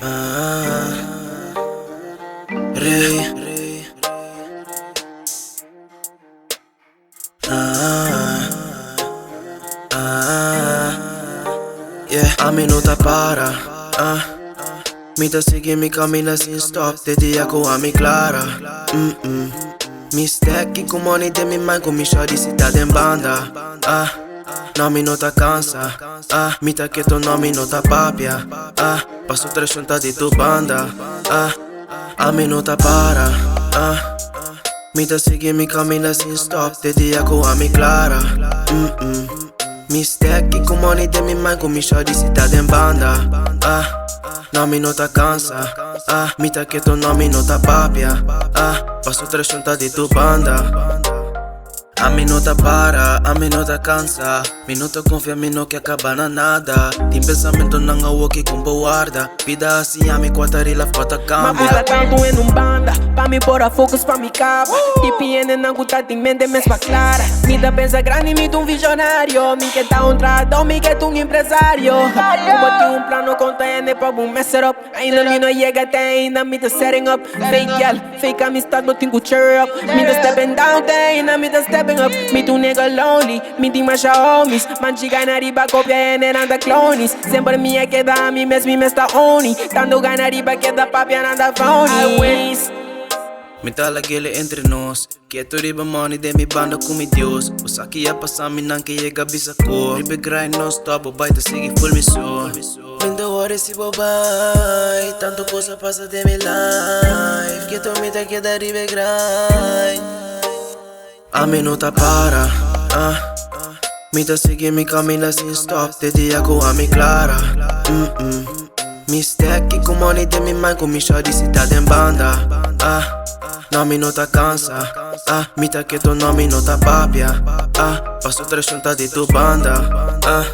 Ah, Rey. Ah, ah, yeah. Ami no ta para. Ah. Mi ta sigui mi caminda sin stop te dia cu ami clara. Mi stacking cu money den mi man cu mi shawty si ta den banda. Ah, no mi no ta cansa. Ah, mi ta keto no mi no ta papia. Ah, paso trashon ta di tur banda. Ah, ami no ta para. Ah, mi ta sigui mi caminda sin stop te dia cu ami clara. Mi stacking cu money den mi man cu mi shawty si ta den banda. Ah, no mi no ta cansa. Ah, mi ta keto no mi no ta papia. Ah, paso trashon ta di tur banda. Ami no ta para, ami no ta cansa. Mi no ta confia, mi no ke caba na nada. Tin pensamentonan awoki con bo warda. Bida asina ami cuata rila cuata Ma cambia. buta tanto en un banda pa mi por a focus pa mi caba. TPN nan cu ta tin mente mes pa clara. Mi ta pensa grandi, mi ta un visionario. Mi ke ta un trahador, mi ke ta un empresario. Cu bo tin un plano conta hende pa bo mess it up. Ainda mi no yega te ainda mi ta setting up. Fake girl, fake amistad, bo tin cu cheer up. Mi ta stepping down te ainda mi ta stepping up. Mi ta un nigga lonely, mi tin masha homies. Man chica na riba copia hende nan ta clonies. Semper mi a keda ami mes, mi mes ta oni. Tanto gana riba keda papia nan ta phonies. Mi ta lagele entre nos. Keto riba money den mi banda cu mi Dios. O sa ki a pasa mi nan ke yega bisa ko. Riba grind non stop, bo bai ta sigui full mi so. Mi ta worry si bo bai. Tanto cos a pasa den mi life. Keto mi ta keda riba grind. Ami no ta para. Ah. Mi ta sigui mi caminda sin stop te dia cu ami clara. Mi stacking cu money den mi man cu mi shawty si ta den banda. Ah, no mi no ta cansa. Ah, mi ta keto no mi no ta papia. Ah, paso trashon ta di tur banda. Ah.